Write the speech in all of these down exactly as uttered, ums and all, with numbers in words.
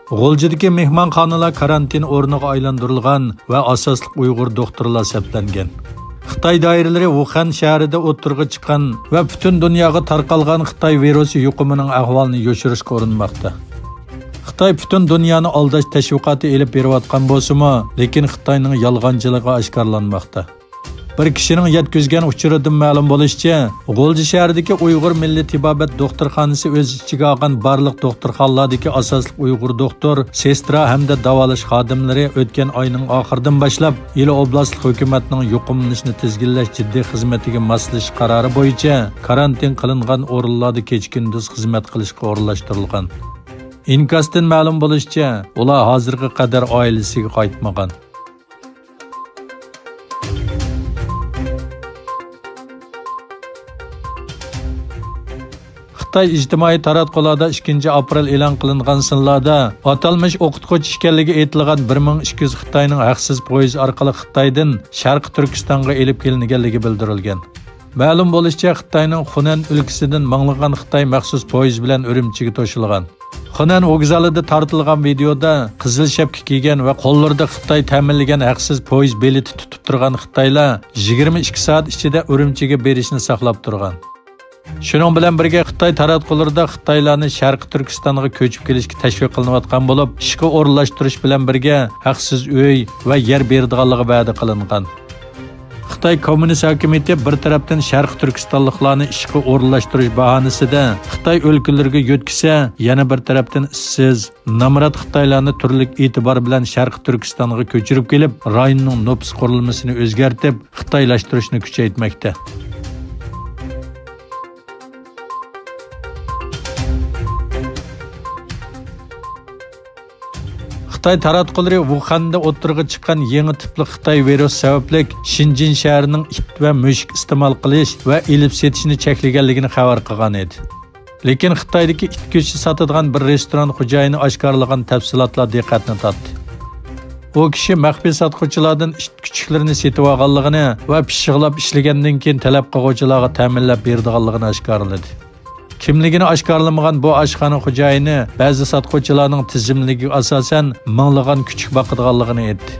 غۇلجىدىكى مېھمانخانىلار كارانتىن ئورنىغا ئايلاندۇرۇلغان ۋە ئاساسلىق ئۇيغۇر دوختۇرلار سەپلەنگەن. خىتاي دائىرىلىرى ۋۇخەن شەھىرىدە ئوتتۇرىغا چىققان ۋە پۈتۈن دۇنياغا تارقالغان خىتاي ۋىرۇسى يۇقۇمىنىڭ ئەھۋالىنى يوشۇرۇشقا ئۇرۇنماقتا. خىتاي پۈتۈن دۇنيانى ئالداش تەشۋىقاتى ئېلىپ بېرىۋاتقان بولسىمۇ، لېكىن خىتاينىڭ يالغانچىلىقى ئاشكارىلانماقتا. بىر كىشىنىڭ يەتكۈزگەن ئۇچۇرىدىن مەلۇم بولۇشىچە، غۇلجا شەھىرىدىكى ئۇيغۇر مىللىي تېبابەت دوختۇرخانىسى ئۆز ئىچىگە ئالغان بارلىق دوختۇرخانىلاردىكى ئاساسلىق ئۇيغۇر دوختۇر، سېسترا ھەمدە داۋالاش خادىملىرى ئۆتكەن ئاينىڭ ئاخىرىدىن باشلاپ، ئىلى ئوبلاستلىق ھۆكۈمەتنىڭ يۇقۇملىنىشنى تىزگىنلەش جىددىي خىزمىتىگە ماسلىشىش قارارى بويىچە كارانتىن قىلىنغان ئورۇنلاردا كېچە-كۈندۈز خىزمەت قىلىشقا ئورۇنلاشتۇرۇلغان. ئىنكاستىن مەلۇم بولۇشىچە، ئۇلار ھازىرغا قەدەر ئائىلىسىگە قايتمىغان. خىتاي ئىجتىمائىي تاراتقۇلاردا ئىككىنچى ئاپرېل ئېلان قىلىنغان سانلاردا ئاتالمىش ئوقۇتقۇچى ئىكەنلىكى ئېيتىلغان بىر مىڭ ئىككى يۈز خىتاينىڭ ھەقسىز پويىز ئارقىلىق خىتايدىن شەرقىي تۈركىستانغا ئېلىپ كېلىنگەنلىكى بىلدۈرۈلگەن. مەلۇم بولۇشىچە، خىتاينىڭ خۇنەن ئۆلكىسىدىن مىڭلىغان خىتاي مەخسۇس پويىز بىلەن ئۈرۈمچىگە توشۇلغان. خۇنەن ۋوگزالىدا تارتىلغان ۋىدېيودا قىزىل شەپكە كىيگەن ۋە قوللىرىدا خىتاي تەمىنلىگەن ھەقسىز پويىز بېلىتى تۇتۇپ تۇرغان خىتايلار يىگىرمە ئىككى سائەت ئىچىدە ئۈرۈمچىگە بېرىشنى ساقلاپ تۇرغان. شۇنىڭ بىلەن بىرگە، خىتاي تاراتقۇلىرىدا خىتايلارنى شەرقىي تۈركىستانغا كۆچۈپ كېلىشكە تەشۋىق قىلىنىۋاتقان بولۇپ، ئىشقا ئورۇنلاشتۇرۇش بىلەن بىرگە ھەقسىز ئۆي ۋە يەر بېرىدىغانلىقى ۋەدە قىلىنغان. خىتاي كوممۇنىست ھاكىمىيىتى بىر تەرەپتىن شەرقىي تۈركىستانلىقلارنى ئىشقا ئورۇنلاشتۇرۇش باھانىسىدە خىتاي ئۆلكىلىرىگە يۆتكىسە، يەنە بىر تەرەپتىن ئىشسىز، نامرات خىتايلارنى تۈرلۈك ئېتىبار بىلەن شەرقىي تۈركىستانغا كۆچۈرۈپ كېلىپ، رايوننىڭ نوپۇس قۇرۇلمىسىنى ئۆزگەرتىپ، خىتايلاشتۇرۇشنى كۈچەيتمەكتە. خىتاي تاراتقۇلىرى ۋۇخەندە ئوتتۇرىغا چىققان يېڭى تىپلىق خىتاي ۋىرۇسى سەۋەبلىك شىنجىن شەھىرىنىڭ ئىت ۋە مۈشۈك ئىستېمال قىلىش ۋە ئېلىپ سېتىشنى چەكلىگەنلىكىنى خەۋەر قىلغان ئىدى. لېكىن خىتايدىكى ئىت گۆشى ساتىدىغان بىر رېستوران خوجايىنى ئاشكارىلىغان تەپسىلاتلار دىققەتنى تارتتى. ئۇ كىشى مەخپىي ساتقۇچىلاردىن ئىت كۈچۈكلىرىنى سېتىۋالغانلىقىنى ۋە پىششىقلاپ ئىشلىگەندىن كېيىن تەلەپ قىلغۇچىلارغا تەمىنلەپ بېرىدىغانلىقىنى ئاشكارىلىدى. كىملىكىنى ئاشكارىلىمىغان بۇ ئاشخانا خوجايىنى بەزى ساتقۇچىلارنىڭ تىزىملىكىگە ئاساسەن مىڭلىغان كۈچۈك باقىدىغانلىقىنى ئېيتتى.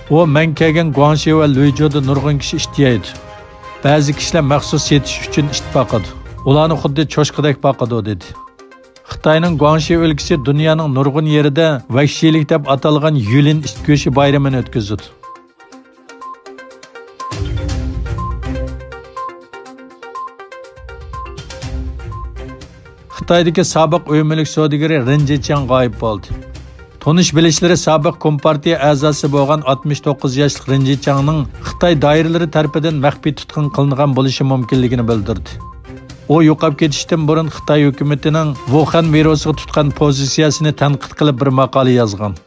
ئۇ، مەن كەلگەن گۇاڭشى ۋە لۈيجۇدا نۇرغۇن كىشى ئىت يەيدۇ. بەزى كىشىلەر مەخسۇس سېتىش ئۈچۈن ئىت باقىدۇ. ئۇلارنى خۇددى چوشقىدەك باقىدۇ، دېدى. خىتاينىڭ گۇاڭشى ئۆلكىسى دۇنيانىڭ نۇرغۇن يېرىدە ۋەھشىيلىك دەپ ئاتالغان يۈلىن ئىت گۆشى بايرىمىنى ئۆتكۈزىدۇ. خىتايدىكى سابىق ئۆي مۈلۈك سودىگىرى رىن جىچياڭ غايىب بولدى. تونۇش بىلىشلىرى سابىق كومپارتىيە ئەزاسى بولغان ئاتمىش توققۇز ياشلىق رىن جىچياڭنىڭ خىتاي دائىرىلىرى تەرىپىدىن مەخپىي تۇتقۇن قىلىنغان بولۇشى مۇمكىنلىكىنى بىلدۈردى. ئۇ يوقاپ كېتىشتىن بۇرۇن خىتاي ھۆكۈمىتىنىڭ ۋۇخەن ۋىرۇسىغا تۇتقان پوزىتسىيەسىنى تەنقىد قىلىپ بىر ماقالە يازغان.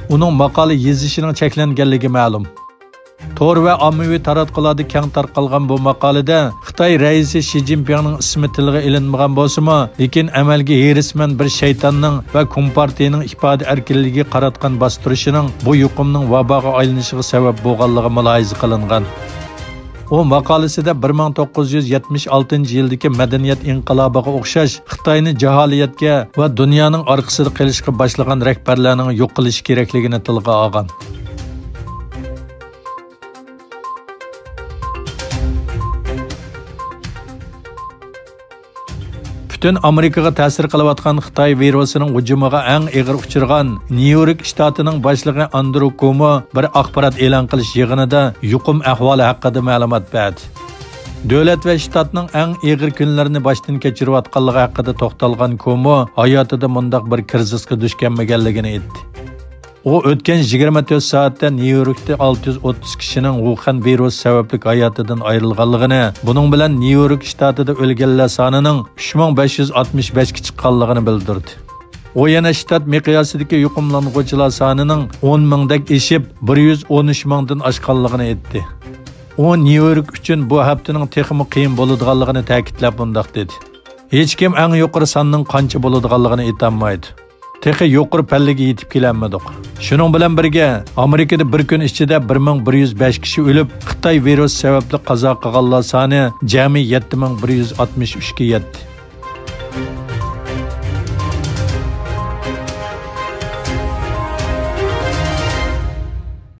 ئۇنىڭ ماقالە يېزىشىنىڭ چەكلەنگەنلىكى مەلۇم. تور ۋە ئاممىۋى تاراتقۇلاردا كەڭ تارقالغان بۇ ماقالىدە خىتاي رەئىسى شى جىنپىڭنىڭ ئىسمى تىلغا ئېلىنمىغان بولسىمۇ، لېكىن ئەمەلگە ھېرىسمەن بىر شەيتاننىڭ ۋە كومپارتىيىنىڭ ئىپادە ئەركىنلىكىگە قاراتقان باستۇرۇشىنىڭ بۇ يۇقۇمنىڭ ۋاباغا ئايلىنىشىغا سەۋەب بولغانلىقى مۇلاھىزە قىلىنغان. ئۇ ماقالىسىدە بىر مىڭ توققۇز يۈز يەتمىش ئالتىنچى يىلدىكى مەدەنىيەت ئىنقىلابىغا ئوخشاش خىتاينى جاھالىيەتكە ۋە دۇنيانىڭ ئارقىسىدا قېلىشقا باشلىغان رەھبەرلەرنىڭ يوق قىلىشى كېرەكلىكىنى تىلغا ئالغان. پۈتۈن ئامېرىكىغا تەسىر قىلىۋاتقان خىتاي ۋىرۇسىنىڭ ھۇجۇمىغا ئەڭ ئېغىر ئۇچرىغان نيۇ يورك شتاتىنىڭ باشلىقى ئاندرو كومو بىر ئاخبارات ئېلان قىلىش يىغىنىدا يۇقۇم ئەھۋالى ھەققىدە مەلۇمات بەردى. دۆلەت ۋە شتاتنىڭ ئەڭ ئېغىر كۈنلىرىنى باشتىن كەچۈرۈۋاتقانلىقى ھەققىدە توختالغان كومو ھاياتىدا مۇنداق بىر كىرىزىسقا دۇچ كەلمىگەنلىكىنى ئېيتتى. ئۇ ئۆتكەن يىگىرمە تۆت سائەتتە نيۇ يوركتا ئالتە يۈز ئوتتۇز كىشىنىڭ ۋۇخەن ۋىرۇسى سەۋەبلىك ھاياتىدىن ئايرىلغانلىقىنى، بۇنىڭ بىلەن نيۇ يورك شتاتىدا ئۆلگەنلەر سانىنىڭ ئۈچ مىڭ بەش يۈز ئاتمىش بەشكە چىققانلىقىنى بىلدۈردى. ئۇ يەنە شتات مىقياسىدىكى يۇقۇملانغۇچىلار سانىنىڭ ئون مىڭدەك ئېشىپ، بىر يۈز ئون ئۈچ مىڭدىن ئاشقانلىقىنى ئېيتتى. ئۇ نيۇ يورك ئۈچۈن بۇ ھەپتىنىڭ تېخىمۇ قىيىن بولىدىغانلىقىنى تەكىتلەپ مۇنداق دېدى: «ھېچكىم ئەڭ يۇقىرى ساننىڭ قانچە بولىدىغانلىقىنى ئېيتالمايدۇ. تېخى يۇقىرى پەللىگە يېتىپ كېلەلمىدۇق.» شۇنىڭ بىلەن بىرگە، ئامېرىكىدا بىر كۈن ئىچىدە بىر مىڭ بىر يۈز بەش كىشى ئۆلۈپ، خىتاي ۋىرۇسى سەۋەبلىك قازا قىلغانلار سانى جەمئىي يەتتە مىڭ بىر يۈز ئاتمىش ئۈچكە يەتتى.